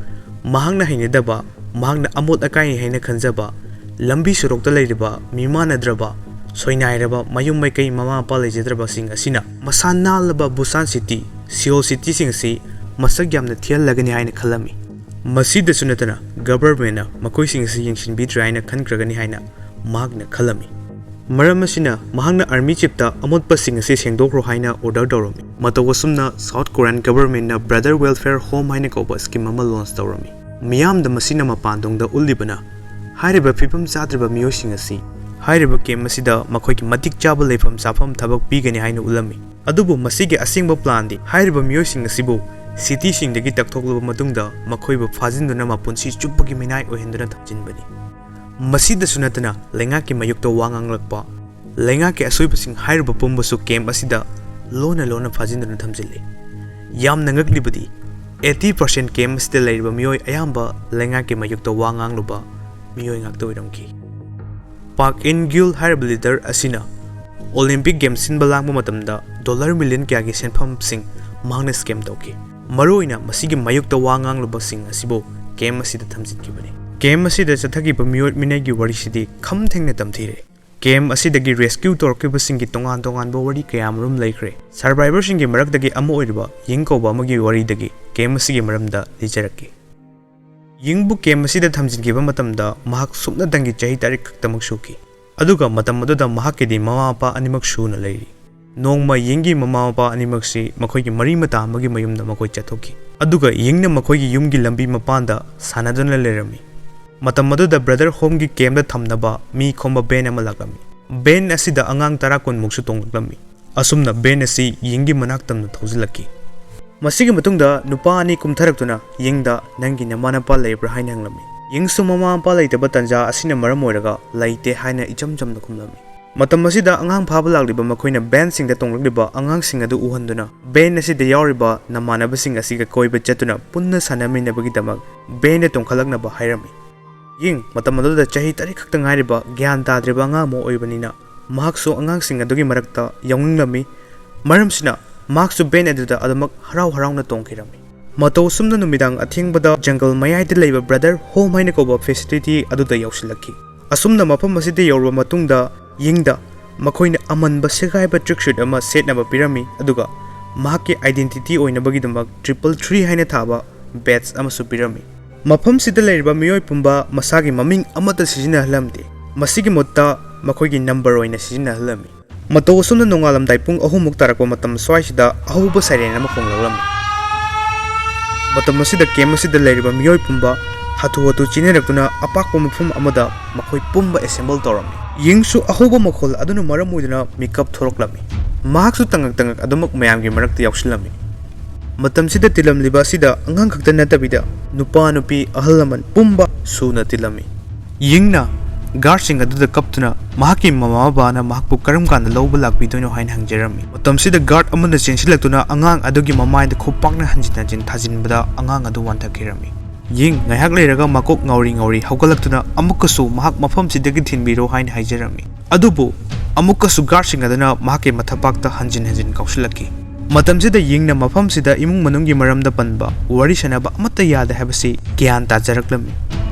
ꯃꯍꯥꯛꯅ ꯍꯩꯅꯗꯕ, ꯃꯍꯥꯛꯅ ꯑꯃꯣꯠ ꯑꯀꯥꯏꯅꯤ ꯍꯥꯏꯅ ꯈꯟꯖꯕ, ꯂꯝꯕꯤ ꯁꯣꯔꯣꯛꯇ ꯂꯩꯔꯤꯕ ꯃꯤꯃꯥꯟꯅꯗ꯭ꯔꯕ, ꯁꯣꯏꯅꯥꯏꯔꯕ, ꯃꯌꯨꯝ ꯃꯩꯀꯩ, ꯃꯃꯥ ꯃꯄꯥ ꯂꯩꯖꯗ꯭ꯔꯕꯁꯤꯡ ꯑꯁꯤꯅ ꯃꯁꯥ ꯅꯥꯜꯂꯕ ꯕꯨꯁꯥꯟ ꯁꯤꯇꯤ, ꯁꯤꯑꯣꯜ ꯁꯤꯇꯤꯁꯤꯡ ꯑꯁꯤ ꯃꯁꯛ ꯌꯥꯝꯅ ꯊꯤꯍꯜꯂꯒꯅꯤ ꯍꯥꯏꯅ ꯈꯜꯂꯝꯃꯤ꯫ ꯃꯁꯤꯗꯁꯨ ꯅꯠꯇꯅ ꯒꯕꯔꯃꯦꯟꯅ ꯃꯈꯣꯏꯁꯤꯡ ꯑꯁꯤ ꯌꯦꯡꯁꯤꯟꯕꯤꯗ꯭ꯔꯦ ꯍꯥꯏꯅ ꯈꯟꯈ꯭ꯔꯒꯅꯤ ꯍꯥꯏꯅ ꯃꯍꯥꯛꯅ ꯈꯜꯂꯝꯃꯤ꯫ ꯃꯔꯝ ꯑꯁꯤꯅ ꯃꯍꯥꯛꯅ ꯑꯥꯔꯃꯤ ꯆꯤꯞꯇ ꯑꯃꯣꯠꯄꯁꯤꯡ ꯑꯁꯤ ꯁꯦꯡꯗꯣꯛꯈ꯭ꯔꯣ ꯍꯥꯏꯅ ꯑꯣꯔꯗꯔ ꯇꯧꯔꯝꯃꯤ꯫ ꯃꯇꯧ ꯑꯁꯨꯝꯅ ꯁꯥꯎꯠ ꯀꯣꯔꯤꯌꯥꯟ ꯒꯕꯔꯃꯦꯟꯅ ꯕ꯭ꯔꯗꯔ ꯋꯦꯜꯐꯤꯌꯔ ꯍꯣꯝ ꯍꯥꯏꯅ ꯀꯧꯕ ꯁ꯭ꯀꯤꯝ ꯑꯃ ꯂꯣꯟꯆ ꯇꯧꯔꯝꯃꯤ꯫ ꯃꯤꯌꯥꯝꯗ ꯃꯁꯤꯅ ꯃꯄꯥꯟ ꯊꯣꯡꯗ ꯎꯠꯂꯤꯕꯅ ꯍꯥꯏꯔꯤꯕ ꯐꯤꯕꯝ ꯆꯥꯗ꯭ꯔꯕ ꯃꯤꯑꯣꯏꯁꯤꯡ ꯑꯁꯤ ꯍꯥꯏꯔꯤꯕ ꯀꯦꯝ ꯑꯁꯤꯗ ꯃꯈꯣꯏꯒꯤ ꯃꯇꯤꯛ ꯆꯥꯕ ꯂꯩꯐꯝ ꯆꯥꯐꯝ ꯊꯕꯛ ꯄꯤꯒꯅꯤ ꯍꯥꯏꯅ ꯎꯠꯂꯝꯃꯤ꯫ ꯑꯗꯨꯕꯨ ꯃꯁꯤꯒꯤ ꯑꯁꯦꯡꯕ ꯄ꯭ꯂꯥꯟꯗꯤ ꯍꯥꯏꯔꯤꯕ ꯃꯤꯑꯣꯏꯁꯤꯡ ꯑꯁꯤꯕꯨ ꯁꯤꯇꯤꯁꯤꯡꯗꯒꯤ ꯇꯛꯊꯣꯛꯂꯕ ꯃꯇꯨꯡꯗ ꯃꯈꯣꯏꯕꯨ ꯐꯥꯖꯤꯟꯗꯨꯅ ꯃꯄꯨꯟꯁꯤ ꯆꯨꯞꯄꯒꯤ ꯃꯤꯅꯥꯏ ꯑꯣꯏꯍꯟꯗꯨꯅ ꯊꯝꯖꯤꯟꯕꯅꯤ꯫ ꯃꯁꯤꯗꯁꯨ ꯅꯠꯇꯅ ꯂꯩꯉꯥꯛꯀꯤ ꯃꯥꯌꯣꯛꯇ ꯋꯥ ꯉꯥꯡꯂꯛꯄ, ꯂꯩꯉꯥꯛꯀꯤ ꯑꯁꯣꯏꯕꯁꯤꯡ ꯍꯥꯏꯔꯤꯕ ꯄꯨꯝꯕꯁꯨ ꯀꯦꯝ ꯑꯁꯤꯗ ꯂꯣꯟꯅ ꯂꯣꯟꯅ ꯐꯥꯖꯤꯟꯗꯨꯅ ꯊꯝꯖꯤꯜꯂꯤ꯫ ꯌꯥꯝꯅ ꯉꯛꯂꯤꯕꯗꯤ eighty percent ꯀꯦꯝ ꯑꯁꯤꯗ ꯂꯩꯔꯤꯕ ꯃꯤꯑꯣꯏ ꯑꯌꯥꯝꯕ ꯂꯩꯉꯥꯛꯀꯤ ꯃꯥꯌꯣꯛꯇ ꯋꯥ ꯉꯥꯡꯂꯨꯕ ꯃꯤꯑꯣꯏ ꯉꯥꯛꯇ ꯑꯣꯏꯔꯝꯈꯤ꯫ ꯄꯥꯛ ꯏꯟ ꯒ꯭ꯌꯨꯜ ꯍꯥꯏꯔꯤꯕ ꯂꯤꯗꯔ ꯑꯁꯤꯅ ꯑꯣꯂꯤꯝꯄꯤꯛ ꯒꯦꯝ ꯁꯤꯟꯕ ꯂꯥꯡꯕ ꯃꯇꯝꯗ ꯗꯣꯂꯔ ꯃꯤꯂꯤꯌꯟ ꯀꯌꯥꯒꯤ ꯁꯦꯟꯐꯝꯁꯤꯡ ꯃꯍꯥꯛꯅ ꯁ꯭ꯀꯦꯝ ꯇꯧꯈꯤ꯫ ꯃꯔꯨꯑꯣꯏꯅ ꯃꯁꯤꯒꯤ ꯃꯥꯌꯣꯛꯇ ꯋꯥ ꯉꯥꯡꯂꯨꯕꯁꯤꯡ ꯑꯁꯤꯕꯨ ꯀꯦꯝ ꯑꯁꯤꯗ ꯊꯝꯖꯤꯟꯈꯤꯕꯅꯤ꯫ ꯀꯦꯝ ꯑꯁꯤꯗ ꯆꯠꯊꯈꯤꯕ ꯃꯤꯑꯣꯠ ꯃꯤꯅꯩꯒꯤ ꯋꯥꯔꯤꯁꯤꯗꯤ ꯈꯝ ꯊꯦꯡꯅ ꯇꯝꯊꯤꯔꯦ꯫ ꯀꯦꯝ ꯑꯁꯤꯗꯒꯤ ꯔꯦꯁꯀ꯭ꯌꯨ ꯇꯧꯔꯛꯈꯤꯕꯁꯤꯡꯒꯤ ꯇꯣꯉꯥꯟ ꯇꯣꯉꯥꯟꯕ ꯋꯥꯔꯤ ꯀꯌꯥꯃꯔꯨꯝ ꯂꯩꯈ꯭ꯔꯦ꯫ ꯁꯔꯚꯥꯏꯚꯔꯁꯤꯡꯒꯤ ꯃꯔꯛꯇꯒꯤ ꯑꯃ ꯑꯣꯏꯔꯤꯕ ꯌꯤꯡ ꯀꯧꯕ ꯑꯃꯒꯤ ꯋꯥꯔꯤꯗꯒꯤ ꯀꯦꯝ ꯑꯁꯤꯒꯤ ꯃꯔꯝꯗ ꯂꯤꯖꯔꯛꯀꯦ꯫ ꯌꯤꯡꯕꯨ ꯀꯦꯝ ꯑꯁꯤꯗ ꯊꯝꯖꯤꯟꯈꯤꯕ ꯃꯇꯝꯗ ꯃꯍꯥꯛ ꯁꯨꯞꯅꯇꯪꯒꯤ ꯆꯍꯤ ꯇꯔꯦꯠ ꯈꯛꯇꯃꯛ ꯁꯨꯈꯤ꯫ ꯑꯗꯨꯒ ꯃꯇꯝ ꯑꯗꯨꯗ ꯃꯍꯥꯛꯀꯤꯗꯤ ꯃꯃꯥ ꯃꯄꯥ ꯑꯅꯤꯃꯛ ꯁꯨꯅ ꯂꯩꯔꯤ꯫ ꯅꯣꯡꯃ ꯌꯤꯡꯒꯤ ꯃꯃꯥ ꯃꯄꯥ ꯑꯅꯤꯃꯛꯁꯤ ꯃꯈꯣꯏꯒꯤ ꯃꯔꯤ ꯃꯇꯥ ꯑꯃꯒꯤ ꯃꯌꯨꯝꯗ ꯃꯈꯣꯏ ꯆꯠꯊꯣꯛꯈꯤ꯫ ꯑꯗꯨꯒ ꯌꯤꯡꯅ ꯃꯈꯣꯏꯒꯤ ꯌꯨꯝꯒꯤ ꯂꯝꯕꯤ ꯃꯄꯥꯟꯗ ꯁꯥꯟꯅꯗꯨꯅ ꯂꯩꯔꯝꯃꯤ꯫ ꯃꯇꯝ ꯑꯗꯨꯗ ꯕ꯭ꯔꯗꯔ ꯍꯣꯝꯒꯤ ꯀꯦꯝꯗ ꯊꯝꯅꯕ ꯃꯤ ꯈꯣꯝꯕ ꯚꯦꯟ ꯑꯃ ꯂꯥꯛꯂꯝꯃꯤ꯫ ꯚꯦꯟ ꯑꯁꯤꯗ ꯑꯉꯥꯡ ꯇꯔꯥ ꯀꯨꯟꯃꯨꯛꯁꯨ ꯇꯣꯡꯂꯛꯂꯝꯃꯤ꯫ ꯑꯁꯨꯝꯅ ꯚꯦꯟ ꯑꯁꯤ ꯌꯤꯡꯒꯤ ꯃꯅꯥꯛ ꯇꯝꯅ ꯊꯧꯖꯤꯜꯂꯛꯈꯤ꯫ ꯃꯁꯤꯒꯤ ꯃꯇꯨꯡꯗ ꯅꯨꯄꯥ ꯑꯅꯤ ꯀꯨꯝꯊꯔꯛꯇꯨꯅ ꯌꯤꯡꯗ "ꯅꯪꯒꯤ ꯅꯃꯥ ꯅꯄꯥ ꯂꯩꯕ꯭ꯔꯥ?" ꯍꯥꯏꯅ ꯍꯪꯂꯝꯃꯤ꯫ ꯌꯤꯡꯁꯨ ꯃꯃꯥ ꯃꯄꯥ ꯂꯩꯇꯕ ꯇꯟꯖꯥ ꯑꯁꯤꯅ ꯃꯔꯝ ꯑꯣꯏꯔꯒ "ꯂꯩꯇꯦ" ꯍꯥꯏꯅ ꯏꯆꯝ ꯆꯝꯅ ꯈꯨꯝꯂꯝꯃꯤ꯫ ꯃꯇꯝ ꯑꯁꯤꯗ ꯑꯉꯥꯡ ꯐꯥꯕ ꯂꯥꯛꯂꯤꯕ ꯃꯈꯣꯏꯅ ꯚꯦꯟꯁꯤꯡꯗ ꯇꯣꯡꯂꯛꯂꯤꯕ ꯑꯉꯥꯡꯁꯤꯡ ꯑꯗꯨ ꯎꯍꯟꯗꯨꯅ ꯚꯦꯟ ꯑꯁꯤꯗ ꯌꯥꯎꯔꯤꯕ ꯅꯃꯥꯟꯅꯕꯁꯤꯡ ꯑꯁꯤꯒ ꯀꯣꯏꯕ ꯆꯠꯇꯨꯅ ꯄꯨꯟꯅ ꯁꯥꯟꯅꯃꯤꯟꯅꯕꯒꯤꯗꯃꯛ ꯚꯦꯟꯗ ꯇꯣꯡꯈꯠꯂꯛꯅꯕ ꯍꯥꯏꯔꯝꯃꯤ꯫ ꯌꯤꯡ ꯃꯇꯝ ꯑꯗꯨꯗ ꯆꯍꯤ ꯇꯔꯦꯠ ꯈꯛꯇ ꯉꯥꯏꯔꯤꯕ ꯒ꯭ꯌꯥꯟ ꯇꯥꯗ꯭ꯔꯤꯕ ꯑꯉꯥꯡ ꯑꯃ ꯑꯣꯏꯕꯅꯤꯅ ꯃꯍꯥꯛꯁꯨ ꯑꯉꯥꯡꯁꯤꯡ ꯑꯗꯨꯒꯤ ꯃꯔꯛꯇ ꯌꯥꯎꯅꯤꯡꯂꯝꯃꯤ꯫ ꯃꯔꯝꯁꯤꯅ ꯃꯍꯥꯛꯁꯨ ꯚꯦꯟ ꯑꯗꯨꯗ ꯑꯗꯨꯃꯛ ꯍꯔꯥꯎ ꯍꯔꯥꯎꯅ ꯇꯣꯡꯈꯤꯔꯝꯃꯤ꯫ ꯃꯇꯧ ꯑꯁꯨꯝꯅ ꯅꯨꯃꯤꯗꯥꯡ ꯑꯊꯦꯡꯕꯗ ꯖꯪꯒꯜ ꯃꯌꯥꯏꯗ ꯂꯩꯕ ꯕ꯭ꯔꯗꯔ ꯍꯣꯝ ꯍꯥꯏꯅ ꯀꯧꯕ ꯐꯦꯁꯤꯂꯤꯇꯤ ꯑꯗꯨꯗ ꯌꯧꯁꯤꯜꯂꯛꯈꯤ꯫ ꯑꯁꯨꯝꯅ ꯃꯐꯝ ꯑꯁꯤꯗ ꯌꯧꯔꯕ ꯃꯇꯨꯡꯗ ꯌꯤꯡꯗ ꯃꯈꯣꯏꯅ ꯑꯃꯟꯕ ꯁꯦꯒꯥꯏꯕ ꯇ꯭ꯔꯦꯛ ꯁꯨꯠ ꯑꯃ ꯁꯦꯠꯅꯕ ꯄꯤꯔꯝꯃꯤ, ꯑꯗꯨꯒ ꯃꯍꯥꯛꯀꯤ ꯑꯥꯏꯗꯦꯟꯇꯤꯇꯤ ꯑꯣꯏꯅꯕꯒꯤꯗꯃꯛ ꯇ꯭ꯔꯤꯄꯜ ꯊ꯭ꯔꯤ ꯍꯥꯏꯅ ꯊꯥꯕ ꯕꯦꯠꯁ ꯑꯃꯁꯨ ꯄꯤꯔꯝꯃꯤ꯫ ꯃꯐꯝꯁꯤꯗ ꯂꯩꯔꯤꯕ ꯃꯤꯑꯣꯏ ꯄꯨꯝꯕ ꯃꯁꯥꯒꯤ ꯃꯃꯤꯡ ꯑꯃꯠꯇ ꯁꯤꯖꯤꯟꯅꯍꯜꯂꯝꯗꯦ꯫ ꯃꯁꯤꯒꯤ ꯃꯍꯨꯠꯇ ꯃꯈꯣꯏꯒꯤ ꯅꯝꯕꯔ ꯑꯣꯏꯅ ꯁꯤꯖꯤꯟꯅꯍꯜꯂꯝꯃꯤ꯫ ꯃꯇꯧ ꯑꯁꯨꯝꯅ ꯅꯣꯡꯉꯥꯜꯂꯝꯗꯥꯏ ꯄꯨꯡ ꯑꯍꯨꯝꯃꯨꯛ ꯇꯥꯔꯛꯄ ꯃꯇꯝ ꯁ꯭ꯋꯥꯏꯁꯤꯗ ꯑꯍꯧꯕ ꯁꯥꯏꯔꯦꯟ ꯑꯃ ꯈꯣꯡꯂꯛꯂꯝꯃꯤ꯫ ꯃꯇꯝ ꯑꯁꯤꯗ ꯀꯦꯝ ꯑꯁꯤꯗ ꯂꯩꯔꯤꯕ ꯃꯤꯑꯣꯏ ꯄꯨꯝꯕ ꯍꯥꯊꯨ ꯍꯥꯊꯨ ꯆꯦꯟꯅꯔꯛꯇꯨꯅ ꯑꯄꯥꯛꯄ ꯃꯐꯝ ꯑꯃꯗ ꯃꯈꯣꯏ ꯄꯨꯝꯕ ꯑꯦꯁꯦꯝꯕꯜ ꯇꯧꯔꯝꯃꯤ꯫ ꯌꯤꯡꯁꯨ ꯑꯍꯧꯕ ꯃꯈꯣꯜ ꯑꯗꯨꯅ ꯃꯔꯝ ꯑꯣꯏꯗꯨꯅ ꯃꯤꯀꯞ ꯊꯣꯔꯛꯂꯝꯃꯤ꯫ ꯃꯍꯥꯛꯁꯨ ꯇꯉꯛ ꯇꯉꯛ ꯑꯗꯨꯃꯛ ꯃꯌꯥꯝꯒꯤ ꯃꯔꯛꯇ ꯌꯥꯎꯁꯤꯜꯂꯝꯃꯤ꯫ ꯃꯇꯝꯁꯤꯗ ꯇꯤꯜꯂꯝꯂꯤꯕ ꯑꯁꯤꯗ ꯑꯉꯥꯡ ꯈꯛꯇ ꯅꯠꯇꯕꯤꯗ ꯅꯨꯄꯥ ꯅꯨꯄꯤ ꯑꯍꯜ ꯂꯃꯟ ꯄꯨꯝꯕ ꯁꯨꯅ ꯇꯤꯜꯂꯝꯃꯤ꯫ ꯌꯤꯡꯅ ꯒꯥꯔꯗꯁꯤꯡ ꯑꯗꯨꯗ ꯀꯞꯇꯨꯅ ꯃꯍꯥꯛꯀꯤ ꯃꯃꯥ ꯕꯕꯥꯅ ꯃꯍꯥꯛꯄꯨ ꯀꯔꯝ ꯀꯥꯟꯗ ꯂꯧꯕ ꯂꯥꯛꯄꯤꯗꯣꯏꯅꯣ ꯍꯥꯏꯅ ꯍꯪꯖꯔꯝꯃꯤ꯫ ꯃꯇꯝꯁꯤꯗ ꯒꯥꯔꯗ ꯑꯃꯅ ꯆꯦꯟꯁꯤꯜꯂꯛꯇꯨꯅ ꯑꯉꯥꯡ ꯑꯗꯨꯒꯤ ꯃꯃꯥꯏꯗ ꯈꯨꯄꯥꯛꯅ ꯍꯟꯖꯤꯟ ꯍꯟꯖꯤꯟ ꯊꯥꯖꯤꯟꯕꯗ ꯑꯉꯥꯡ ꯑꯗꯨ ꯋꯥꯟꯊꯈꯤꯔꯝꯃꯤ꯫ ꯌꯤꯡ ꯉꯥꯏꯍꯥꯛ ꯂꯩꯔꯒ ꯃꯀꯣꯛ ꯉꯥꯎꯔꯤ ꯉꯥꯎꯔꯤ ꯍꯧꯒꯠꯂꯛꯇꯨꯅ ꯑꯃꯨꯛꯀꯁꯨ ꯃꯍꯥꯛ ꯃꯐꯝꯁꯤꯗꯒꯤ ꯊꯤꯟꯕꯤꯔꯣ ꯍꯥꯏꯅ ꯍꯥꯏꯖꯔꯝꯃꯤ꯫ ꯑꯗꯨꯕꯨ ꯑꯃꯨꯛꯀꯁꯨ ꯒꯥꯔꯗꯁꯤꯡ ꯑꯗꯨꯅ ꯃꯍꯥꯛꯀꯤ ꯃꯊꯕꯥꯛꯇ ꯍꯟꯖꯤꯟ ꯍꯟꯖꯤꯟ ꯀꯥꯎꯁꯤꯜꯂꯛꯈꯤ꯫ ꯃꯇꯝꯁꯤꯗ ꯌꯤꯡꯅ ꯃꯐꯝꯁꯤꯗ ꯏꯃꯨꯡ ꯃꯅꯨꯡꯒꯤ ꯃꯔꯝꯗ ꯄꯟꯕ, ꯋꯥꯔꯤ ꯁꯥꯟꯅꯕ ꯑꯃꯠꯇ ꯌꯥꯗꯦ ꯍꯥꯏꯕꯁꯤ ꯒ꯭ꯌꯥꯟ ꯇꯥꯖꯔꯛꯂꯝꯃꯤ꯫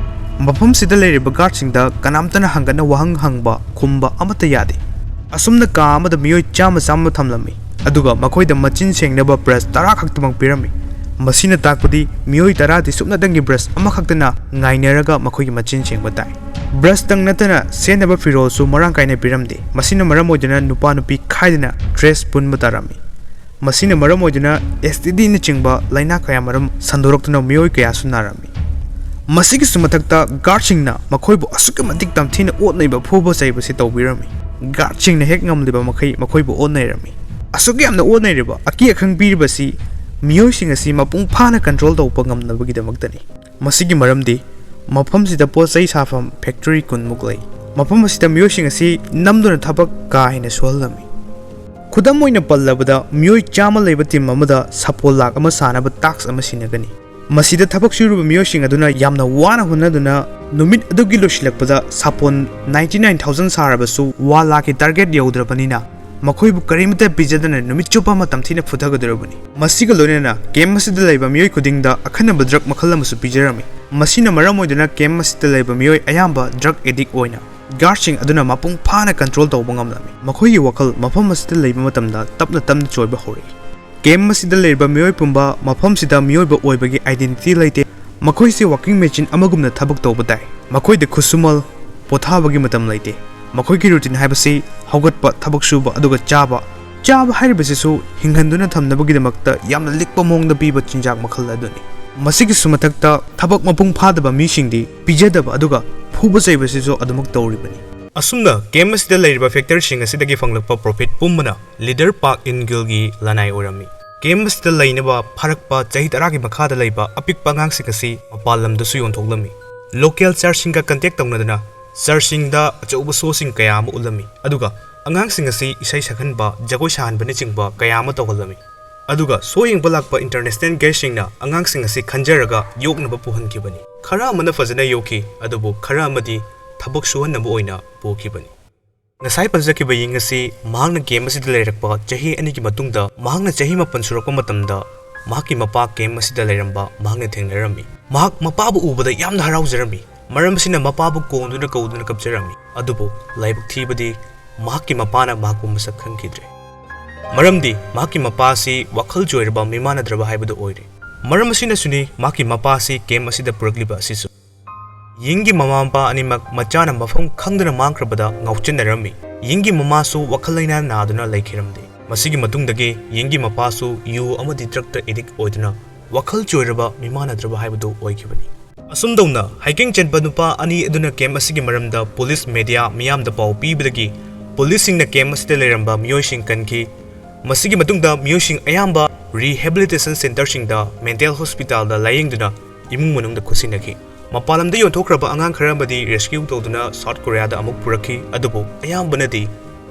ꯃꯐꯝꯁꯤꯗ ꯂꯩꯔꯤꯕ ꯒꯥꯔꯗꯁꯤꯡꯗ ꯀꯅꯥꯝꯇꯅ ꯍꯪꯒꯠꯅ ꯋꯥꯍꯪ ꯍꯪꯕ, ꯈꯨꯝꯕ ꯑꯃꯠꯇ ꯌꯥꯗꯦ꯫ ꯑꯁꯨꯝꯅ ꯀꯥ ꯑꯃꯗ ꯃꯤꯑꯣꯏ ꯆꯥꯝꯃ ꯆꯥꯝꯃ ꯊꯝꯂꯝꯃꯤ, ꯑꯗꯨꯒ ꯃꯈꯣꯏꯗ ꯃꯆꯤꯟ ꯁꯦꯡꯅꯕ ꯕ꯭ꯔꯁ ꯇꯔꯥ ꯈꯛꯇꯃꯛ ꯄꯤꯔꯝꯃꯤ꯫ ꯃꯁꯤꯅ ꯇꯥꯛꯄꯗꯤ ꯃꯤꯑꯣꯏ ꯇꯔꯥꯗꯤ ꯁꯨꯞꯅꯇꯪꯒꯤ ꯕ꯭ꯔꯁ ꯑꯃꯈꯛꯇꯅ ꯉꯥꯏꯅꯔꯒ ꯃꯈꯣꯏꯒꯤ ꯃꯆꯤꯟ ꯁꯦꯡꯕ ꯇꯥꯏ꯫ ꯕ꯭ꯔꯁꯇꯪ ꯅꯠꯇꯅ ꯁꯦꯠꯅꯕ ꯐꯤꯔꯣꯜꯁꯨ ꯃꯔꯥꯡ ꯀꯥꯏꯅ ꯄꯤꯔꯝꯗꯦ꯫ ꯃꯁꯤꯅ ꯃꯔꯝ ꯑꯣꯏꯗꯨꯅ ꯅꯨꯄꯥ ꯅꯨꯄꯤ ꯈꯥꯏꯗꯅ ꯗ꯭ꯔꯦꯁ ꯄꯨꯟꯕ ꯇꯥꯔꯝꯃꯤ꯫ ꯃꯁꯤꯅ ꯃꯔꯝ ꯑꯣꯏꯗꯨꯅ ꯑꯦꯁ ꯇꯤ ꯗꯤꯅꯆꯤꯡꯕ ꯂꯥꯏꯅꯥ ꯀꯌꯥꯃꯔꯨꯝ ꯁꯟꯗꯣꯔꯛꯇꯨꯅ ꯃꯤꯑꯣꯏ ꯀꯌꯥꯁꯨ ꯅꯥꯔꯝꯃꯤ꯫ ꯃꯁꯤꯒꯤꯁꯨ ꯃꯊꯛꯇ ꯒꯥꯔꯗꯁꯤꯡꯅ ꯃꯈꯣꯏꯕꯨ ꯑꯁꯨꯛꯀꯤ ꯃꯇꯤꯛ ꯇꯝꯊꯤꯅ ꯑꯣꯠꯅꯩꯕ, ꯐꯨꯕ ꯆꯩꯕꯁꯤ ꯇꯧꯕꯤꯔꯝꯃꯤ꯫ ꯒꯥꯔꯗꯁꯤꯡꯅ ꯍꯦꯛ ꯉꯝꯂꯤꯕ ꯃꯈꯩ ꯃꯈꯣꯏꯕꯨ ꯑꯣꯠꯅꯩꯔꯝꯃꯤ꯫ ꯑꯁꯨꯛ ꯌꯥꯝꯅ ꯑꯣꯠꯅꯩꯔꯤꯕ ꯑꯀꯤ ꯑꯈꯪ ꯄꯤꯔꯤꯕꯁꯤ ꯃꯤꯑꯣꯏꯁꯤꯡ ꯑꯁꯤ ꯃꯄꯨꯡ ꯐꯥꯅ ꯀꯟꯇ꯭ꯔꯣꯜ ꯇꯧꯕ ꯉꯝꯅꯕꯒꯤꯗꯃꯛꯇꯅꯤ꯫ ꯃꯁꯤꯒꯤ ꯃꯔꯝꯗꯤ ꯃꯐꯝꯁꯤꯗ ꯄꯣꯠ ꯆꯩ ꯁꯥꯐꯝ ꯐꯦꯛꯇꯔꯤ ꯀꯨꯟꯃꯨꯛ ꯂꯩ꯫ ꯃꯐꯝ ꯑꯁꯤꯗ ꯃꯤꯑꯣꯏꯁꯤꯡ ꯑꯁꯤ ꯅꯝꯗꯨꯅ ꯊꯕꯛ ꯀꯥ ꯍꯦꯟꯅ ꯁꯨꯍꯜꯂꯝꯃꯤ꯫ ꯈꯨꯗꯝ ꯑꯣꯏꯅ ꯄꯜꯂꯕꯗ, ꯃꯤꯑꯣꯏ ꯆꯥꯝꯃ ꯂꯩꯕ ꯇꯤꯝ ꯑꯃꯗ ꯁꯥꯄꯣꯟ ꯂꯥꯛ ꯑꯃ ꯁꯥꯅꯕ ꯇꯥꯛꯁ ꯑꯃ ꯁꯤꯟꯅꯒꯅꯤ꯫ ꯃꯁꯤꯗ ꯊꯕꯛ ꯁꯨꯔꯤꯕ ꯃꯤꯑꯣꯏꯁꯤꯡ ꯑꯗꯨꯅ ꯌꯥꯝꯅ ꯋꯥꯅ ꯍꯣꯠꯅꯗꯨꯅ ꯅꯨꯃꯤꯠ ꯑꯗꯨꯒꯤ ꯂꯣꯏꯁꯤꯜꯂꯛꯄꯗ ꯁꯥꯄꯣꯟ ninety nine thousand ꯁꯥꯔꯕꯁꯨ ꯋꯥꯟ ꯂꯥꯛꯀꯤ ꯇꯥꯔꯒꯦꯠ ꯌꯧꯗ꯭ꯔꯕꯅꯤꯅ ꯃꯈꯣꯏꯕꯨ ꯀꯔꯤꯃꯠꯇ ꯄꯤꯖꯗꯅ ꯅꯨꯃꯤꯠ ꯆꯨꯞꯄ ꯑꯃ ꯇꯝꯊꯤꯅ ꯐꯨꯊꯒꯗꯧꯔꯕꯅꯤ꯫ ꯃꯁꯤꯒ ꯂꯣꯏꯅꯅ ꯀꯦꯝꯞ ꯑꯁꯤꯗ ꯂꯩꯕ ꯃꯤꯑꯣꯏ ꯈꯨꯗꯤꯡꯗ ꯑꯈꯟꯅꯕ ꯗ꯭ꯔꯒ ꯃꯈꯜ ꯑꯃꯁꯨ ꯄꯤꯖꯔꯝꯃꯤ꯫ ꯃꯁꯤꯅ ꯃꯔꯝ ꯑꯣꯏꯗꯨꯅ ꯀꯦꯝꯞ ꯑꯁꯤꯗ ꯂꯩꯕ ꯃꯤꯑꯣꯏ ꯑꯌꯥꯝꯕ ꯗ꯭ꯔꯒ ꯑꯦꯗꯤꯛ ꯑꯣꯏꯅ ꯒꯥꯔꯗꯁꯤꯡ ꯑꯗꯨꯅ ꯃꯄꯨꯡ ꯐꯥꯅ ꯀꯟꯇ꯭ꯔꯣꯜ ꯇꯧꯕ ꯉꯝꯂꯝꯃꯤ꯫ ꯃꯈꯣꯏꯒꯤ ꯋꯥꯈꯜ ꯃꯐꯝ ꯑꯁꯤꯗ ꯂꯩꯕ ꯃꯇꯝꯗ ꯇꯞꯅ ꯇꯞꯅ ꯆꯣꯏꯕ ꯍꯧꯔꯛꯏ꯫ ꯀꯦꯝꯞ ꯑꯁꯤꯗ ꯂꯩꯔꯤꯕ ꯃꯤꯑꯣꯏ ꯄꯨꯝꯕ ꯃꯐꯝꯁꯤꯗ ꯃꯤꯑꯣꯏꯕ ꯑꯣꯏꯕꯒꯤ ꯑꯥꯏꯗꯦꯟꯇꯤꯇꯤ ꯂꯩꯇꯦ꯫ ꯃꯈꯣꯏꯁꯤ ꯋꯥꯀꯤꯡ ꯃꯦꯆꯤꯟ ꯑꯃꯒꯨꯝꯅ ꯊꯕꯛ ꯇꯧꯕ ꯇꯥꯏ꯫ ꯃꯈꯣꯏꯗ ꯈꯨꯠꯁꯨꯃꯜ, ꯄꯣꯊꯥꯕꯒꯤ ꯃꯇꯝ ꯂꯩꯇꯦ꯫ ꯃꯈꯣꯏꯒꯤ ꯔꯨꯇꯤꯟ ꯍꯥꯏꯕꯁꯤ ꯍꯧꯒꯠꯄ, ꯊꯕꯛ ꯁꯨꯕ, ꯑꯗꯨꯒ ꯆꯥꯕ꯫ ꯆꯥꯕ ꯍꯥꯏꯔꯤꯕꯁꯤꯁꯨ ꯍꯤꯡꯍꯟꯗꯨꯅ ꯊꯝꯅꯕꯒꯤꯗꯃꯛꯇ ꯌꯥꯝꯅ ꯂꯤꯛꯄ ꯃꯑꯣꯡꯗ ꯄꯤꯕ ꯆꯤꯟꯖꯥꯛ ꯃꯈꯜ ꯑꯗꯨꯅꯤ꯫ ꯃꯁꯤꯒꯤꯁꯨ ꯃꯊꯛꯇ ꯊꯕꯛ ꯃꯄꯨꯡ ꯐꯥꯗꯕ ꯃꯤꯁꯤꯡꯗꯤ ꯄꯤꯖꯗꯕ ꯑꯗꯨꯒ ꯐꯨꯕ ꯆꯩꯕꯁꯤꯁꯨ ꯑꯗꯨꯃꯛ ꯇꯧꯔꯤꯕꯅꯤ꯫ ꯑꯁꯨꯝꯅ ꯒꯦꯝ ꯑꯁꯤꯗ ꯂꯩꯔꯤꯕ ꯐꯦꯛꯇꯔꯁꯤꯡ ꯑꯁꯤꯗꯒꯤ ꯐꯪꯂꯛꯄ ꯄ꯭ꯔꯣꯐꯤꯠ ꯄꯨꯝꯕꯅ ꯂꯤꯗꯔ ꯄꯥꯛ ꯏꯟ ꯒꯤꯜꯒꯤ ꯂꯅꯥꯏ ꯑꯣꯏꯔꯝꯃꯤ꯫ ꯒꯦꯝ ꯑꯁꯤꯗ ꯂꯩꯅꯕ ꯐꯥꯔꯛꯄ ꯆꯍꯤ ꯇꯔꯥꯒꯤ ꯃꯈꯥꯗ ꯂꯩꯕ ꯑꯄꯤꯛꯄ ꯑꯉꯥꯡꯁꯤꯡ ꯑꯁꯤ ꯃꯄꯥꯟ ꯂꯝꯗꯁꯨ ꯌꯣꯟꯊꯣꯛꯂꯝꯃꯤ꯫ ꯂꯣꯀꯦꯜ ꯆꯔꯆꯁꯤꯡꯒ ꯀꯟꯇꯦꯛ ꯇꯧꯅꯗꯨꯅ ꯆꯔꯆꯁꯤꯡꯗ ꯑꯆꯧꯕ ꯁꯣꯁꯤꯡ ꯀꯌꯥ ꯑꯃ ꯎꯠꯂꯝꯃꯤ, ꯑꯗꯨꯒ ꯑꯉꯥꯡꯁꯤꯡ ꯑꯁꯤ ꯏꯁꯩ ꯁꯛꯍꯟꯕ, ꯖꯒꯣꯏ ꯁꯥꯍꯟꯕꯅꯆꯤꯡꯕ ꯀꯌꯥ ꯑꯃ ꯇꯧꯍꯜꯂꯝꯃꯤ꯫ ꯑꯗꯨꯒ ꯁꯣ ꯌꯦꯡꯕ ꯂꯥꯛꯄ ꯏꯟꯇꯔꯅꯦꯁꯅꯦꯜ ꯒꯦꯁꯁꯤꯡꯅ ꯑꯉꯥꯡꯁꯤꯡ ꯑꯁꯤ ꯈꯟꯖꯔꯒ ꯌꯣꯛꯅꯕ ꯄꯨꯍꯟꯈꯤꯕꯅꯤ꯫ ꯈꯔ ꯑꯃꯅ ꯐꯖꯅ ꯌꯣꯛꯈꯤ, ꯑꯗꯨꯕꯨ ꯈꯔ ꯑꯃꯗꯤ ꯊꯕꯛ ꯁꯨꯍꯟꯅꯕ ꯑꯣꯏꯅ ꯄꯨꯈꯤꯕꯅꯤ꯫ ꯉꯁꯥꯏ ꯄꯟꯖꯈꯤꯕ ꯌꯦꯡ ꯑꯁꯤ ꯃꯍꯥꯛꯅ ꯒꯦꯝ ꯑꯁꯤꯗ ꯂꯩꯔꯛꯄ ꯆꯍꯤ ꯑꯅꯤꯒꯤ ꯃꯇꯨꯡꯗ, ꯃꯍꯥꯛꯅ ꯆꯍꯤ ꯃꯥꯄꯟ ꯁꯨꯔꯛꯄ ꯃꯇꯝꯗ, ꯃꯍꯥꯛꯀꯤ ꯃꯄꯥ ꯒꯦꯝ ꯑꯁꯤꯗ ꯂꯩꯔꯝꯕ ꯃꯍꯥꯛꯅ ꯊꯦꯡꯅꯔꯝꯃꯤ꯫ ꯃꯍꯥꯛ ꯃꯄꯥꯕꯨ ꯎꯕꯗ ꯌꯥꯝꯅ ꯍꯔꯥꯎꯖꯔꯝꯃꯤ, ꯃꯔꯝ ꯑꯁꯤꯅ ꯃꯄꯥꯕꯨ ꯀꯣꯟꯗꯨꯅ ꯀꯧꯗꯨꯅ ꯀꯞꯆꯔꯝꯃꯤ꯫ ꯑꯗꯨꯕꯨ ꯂꯥꯏꯕꯛ ꯊꯤꯕꯗꯤ, ꯃꯍꯥꯛꯀꯤ ꯃꯄꯥꯅ ꯃꯍꯥꯛꯄꯨ ꯃꯁꯛ ꯈꯪꯈꯤꯗ꯭ꯔꯦ꯫ ꯃꯔꯝꯗꯤ ꯃꯍꯥꯛꯀꯤ ꯃꯄꯥ ꯑꯁꯤ ꯋꯥꯈꯜ ꯆꯣꯏꯔꯕ ꯃꯤꯃꯥꯟꯅꯗ꯭ꯔꯕ ꯍꯥꯏꯕꯗꯨ ꯑꯣꯏꯔꯦ꯫ ꯃꯔꯝ ꯑꯁꯤꯅꯁꯨꯅꯤ ꯃꯍꯥꯛꯀꯤ ꯃꯄꯥ ꯑꯁꯤ ꯒꯦꯝ ꯑꯁꯤꯗ ꯄꯨꯔꯛꯂꯤꯕ ꯑꯁꯤꯁꯨ꯫ ꯌꯤꯡꯒꯤ ꯃꯃꯥ ꯃꯄꯥ ꯑꯅꯤꯃꯛ ꯃꯆꯥꯅ ꯃꯐꯝ ꯈꯪꯗꯅ ꯃꯥꯡꯈ꯭ꯔꯕꯗ ꯉꯥꯎꯆꯦꯟꯅꯔꯝꯃꯤ꯫ ꯌꯤꯡꯒꯤ ꯃꯃꯥꯁꯨ ꯋꯥꯈꯜ ꯂꯩꯅꯥ ꯅꯥꯗꯨꯅ ꯂꯩꯈꯤꯔꯝꯗꯦ꯫ ꯃꯁꯤꯒꯤ ꯃꯇꯨꯡꯗꯒꯤ ꯌꯤꯡꯒꯤ ꯃꯄꯥꯁꯨ ꯌꯨ ꯑꯃꯗꯤ ꯗ꯭ꯔꯒꯇ ꯑꯦꯗꯤꯛ ꯑꯣꯏꯗꯨꯅ ꯋꯥꯈꯜ ꯆꯣꯏꯔꯕ ꯃꯤꯃꯥꯟꯅꯗ꯭ꯔꯕ ꯍꯥꯏꯕꯗꯨ ꯑꯣꯏꯈꯤꯕꯅꯤ꯫ ꯑꯁꯨꯝ ꯇꯧꯅ ꯍꯩꯀꯦꯡ ꯆꯦꯟꯕ ꯅꯨꯄꯥ ꯑꯅꯤ ꯑꯗꯨꯅ ꯒꯦꯝ ꯑꯁꯤꯒꯤ ꯃꯔꯝꯗ ꯄꯨꯂꯤꯁ, ꯃꯦꯗꯤꯌꯥ ꯃꯤꯌꯥꯝꯗ ꯄꯥꯎ ꯄꯤꯕꯗꯒꯤ ꯄꯨꯂꯤꯁꯁꯤꯡꯅ ꯒꯦꯝ ꯑꯁꯤꯗ ꯂꯩꯔꯝꯕ ꯃꯤꯑꯣꯏꯁꯤꯡ ꯀꯟꯈꯤ꯫ ꯃꯁꯤꯒꯤ ꯃꯇꯨꯡꯗ ꯃꯤꯑꯣꯏꯁꯤꯡ ꯑꯌꯥꯝꯕ ꯔꯤꯍꯦꯕꯤꯂꯤꯇꯦꯁꯟ ꯁꯦꯟꯇꯔꯁꯤꯡꯗ, ꯃꯦꯟꯇꯦꯜ ꯍꯣꯁꯄꯤꯇꯥꯜꯗ ꯂꯥꯌꯦꯡꯗꯨꯅ ꯏꯃꯨꯡ ꯃꯅꯨꯡꯗ ꯈꯨꯠꯁꯤꯟꯅꯈꯤ꯫ ꯃꯄꯥꯟ ꯂꯝꯗ ꯌꯣꯟꯊꯣꯛꯈ꯭ꯔꯕ ꯑꯉꯥꯡ ꯈꯔ ꯑꯃꯗꯤ ꯔꯦꯁꯀ꯭ꯌꯨ ꯇꯧꯗꯨꯅ ꯁꯥꯎꯠ ꯀꯣꯔꯤꯌꯥꯗ ꯑꯃꯨꯛ ꯄꯨꯔꯛꯈꯤ, ꯑꯗꯨꯕꯨ ꯑꯌꯥꯝꯕꯅꯗꯤ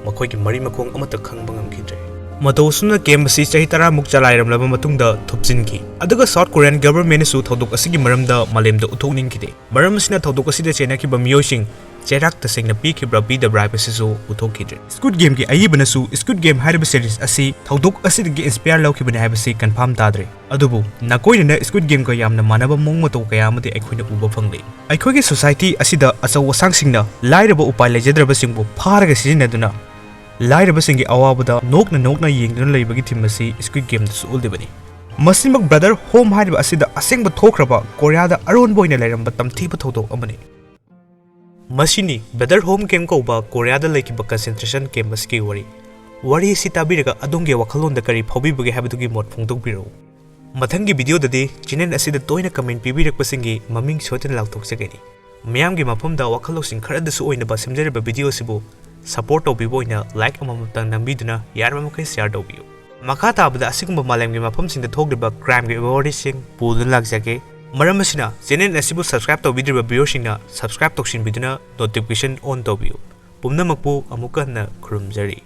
ꯃꯈꯣꯏꯒꯤ ꯃꯔꯤ ꯃꯈꯣꯡ ꯑꯃꯠꯇ ꯈꯪꯕ ꯉꯝꯈꯤꯗ꯭ꯔꯦ꯫ ꯃꯇꯧ ꯑꯁꯨꯝꯅ ꯒꯦꯝ ꯑꯁꯤ ꯆꯍꯤ ꯇꯔꯥꯃꯨꯛ ꯆꯂꯥꯏꯔꯝꯂꯕ ꯃꯇꯨꯡꯗ ꯊꯨꯞꯆꯤꯟꯈꯤ, ꯑꯗꯨꯒ ꯁꯥꯎꯠ ꯀꯣꯔꯤꯌꯥꯟ ꯒꯚꯔꯟꯃꯦꯟꯠꯅꯁꯨ ꯊꯧꯗꯣꯛ ꯑꯁꯤꯒꯤ ꯃꯔꯝꯗ ꯃꯥꯂꯦꯝꯗ ꯎꯠꯊꯣꯛꯅꯤꯡꯈꯤꯗꯦ꯫ ꯃꯔꯝ ꯑꯁꯤꯅ ꯊꯧꯗꯣꯛ ꯑꯁꯤꯗ ꯆꯦꯟꯅꯈꯤꯕ ꯃꯤꯑꯣꯏꯁꯤꯡ ꯆꯩꯔꯥꯛ ꯇꯁꯦꯡꯅ ꯄꯤꯈꯤꯕ꯭ꯔꯥ ꯄꯤꯗꯕ꯭ꯔꯥ ꯍꯥꯏꯕꯁꯤꯁꯨ ꯎꯠꯊꯣꯛꯈꯤꯗ꯭ꯔꯦ꯫ ꯁ꯭ꯀꯨꯏꯗ ꯒꯦꯝꯒꯤ ꯑꯏꯕꯅꯁꯨ ꯁ꯭ꯀꯨꯏꯗ ꯒꯦꯝ ꯍꯥꯏꯔꯤꯕ ꯁꯦꯔꯤꯁ ꯑꯁꯤ ꯊꯧꯗꯣꯛ ꯑꯁꯤꯗꯒꯤ ꯏꯟꯁꯄꯤꯌꯔ ꯂꯧꯈꯤꯕꯅꯤ ꯍꯥꯏꯕꯁꯤ ꯀꯟꯐꯥꯔꯝ ꯇꯥꯗ꯭ꯔꯦ꯫ ꯑꯗꯨꯕꯨ ꯅꯀꯣꯏꯅꯅ ꯁ꯭ꯀꯨꯏꯗ ꯒꯦꯝꯒ ꯌꯥꯝꯅ ꯃꯥꯟꯅꯕ ꯃꯑꯣꯡ ꯃꯇꯧ ꯀꯌꯥ ꯑꯃꯗꯤ ꯑꯩꯈꯣꯏꯅ ꯎꯕ ꯐꯪꯂꯤ꯫ ꯑꯩꯈꯣꯏꯒꯤ ꯁꯣꯁꯥꯏꯇꯤ ꯑꯁꯤꯗ ꯑꯆꯧ ꯑꯁꯥꯡꯁꯤꯡꯅ ꯂꯥꯏꯔꯕ ꯎꯄꯥꯏ ꯂꯩꯖꯗ꯭ꯔꯕꯁꯤꯡꯕꯨ ꯐꯥꯔꯒ ꯁꯤꯖꯤꯟꯅꯗꯨꯅ ꯂꯥꯏꯔꯕꯁꯤꯡꯒꯤ ꯑꯋꯥꯕꯗ ꯅꯣꯛꯅ ꯅꯣꯛꯅ ꯌꯦꯡꯗꯨꯅ ꯂꯩꯕꯒꯤ ꯊꯤꯝ ꯑꯁꯤ ꯁ꯭ꯀꯨꯏꯗ ꯒꯦꯝꯗꯁꯨ ꯎꯠꯂꯤꯕꯅꯤ꯫ ꯃꯁꯤꯃꯛ ꯕ꯭ꯔꯗꯔ ꯍꯣꯝ ꯍꯥꯏꯔꯤꯕ ꯑꯁꯤꯗ ꯑꯁꯦꯡꯕ ꯊꯣꯛꯈ꯭ꯔꯕ ꯀꯣꯔꯤꯌꯥꯗ ꯑꯔꯣꯟꯕ ꯑꯣꯏꯅ ꯂꯩꯔꯝꯕ ꯇꯝꯊꯤꯕ ꯊꯧꯗꯣꯛ ꯑꯃꯅꯤ꯫ ꯃꯁꯤꯅꯤ ꯕ꯭ꯔꯗꯔ ꯍꯣꯝ ꯀꯦꯝꯞ ꯀꯧꯕ ꯀꯣꯔꯤꯌꯥꯗ ꯂꯩꯈꯤꯕ ꯀꯟꯁꯦꯟꯇ꯭ꯔꯦꯁꯟ ꯀꯦꯝꯞ ꯑꯁꯤꯒꯤ ꯋꯥꯔꯤ꯫ ꯋꯥꯔꯤ ꯑꯁꯤ ꯇꯥꯕꯤꯔꯒ ꯑꯗꯣꯝꯒꯤ ꯋꯥꯈꯜꯂꯣꯟꯗ ꯀꯔꯤ ꯐꯥꯎꯕꯤꯕꯒꯦ ꯍꯥꯏꯕꯗꯨꯒꯤ ꯃꯣꯠ ꯐꯣꯡꯗꯣꯛꯄꯤꯔꯛꯎ꯫ ꯃꯊꯪꯒꯤ videoꯗꯗꯤ channel ꯑꯁꯤꯗ ꯇꯣꯏꯅ comment ꯄꯤꯕꯤꯔꯛꯄꯁꯤꯡꯒꯤ ꯃꯃꯤꯡ ꯁꯣꯏꯗꯅ ꯂꯥꯎꯊꯣꯛꯆꯒꯅꯤ꯫ ꯃꯤꯌꯥꯝꯒꯤ ꯃꯐꯝꯗ ꯋꯥꯈꯜ ꯂꯧꯁꯤꯡ ꯈꯔꯗꯁꯨ ꯑꯣꯏꯅꯕ ꯁꯦꯝꯖꯔꯤꯕ video ꯑꯁꯤꯕꯨ support ꯇꯧꯕꯤꯕ ꯑꯣꯏꯅ like ꯑꯃꯃꯝꯇꯪ ꯅꯝꯕꯤꯗꯨꯅ ꯌꯥꯔꯤꯕ ꯃꯈꯩ share ꯇꯧꯕꯤꯌꯨ꯫ ꯃꯈꯥ ꯇꯥꯕꯗ ꯑꯁꯤꯒꯨꯝꯕ ꯃꯥꯂꯦꯝꯒꯤ ꯃꯐꯝꯁꯤꯡꯗ ꯊꯣꯛꯂꯤꯕ crimeꯒꯤ awardꯁꯤꯡ ꯄꯨꯗꯨꯅ ꯂꯥꯛꯆꯒꯦ꯫ ꯃꯔꯝ ꯑꯁꯤꯅ channel ꯑꯁꯤꯕꯨ subscribe ꯇꯧꯕꯤꯗ꯭ꯔꯤꯕ viewerꯁꯤꯡꯅ subscribe ꯇꯧꯁꯤꯟꯕꯤꯗꯨꯅ notification on ꯇꯧꯕꯤꯌꯨ꯫ ꯄꯨꯝꯅꯃꯛꯄꯨ ꯑꯃꯨꯛꯀ ꯍꯟꯅ ꯈꯨꯔꯨꯝꯖꯔꯤ꯫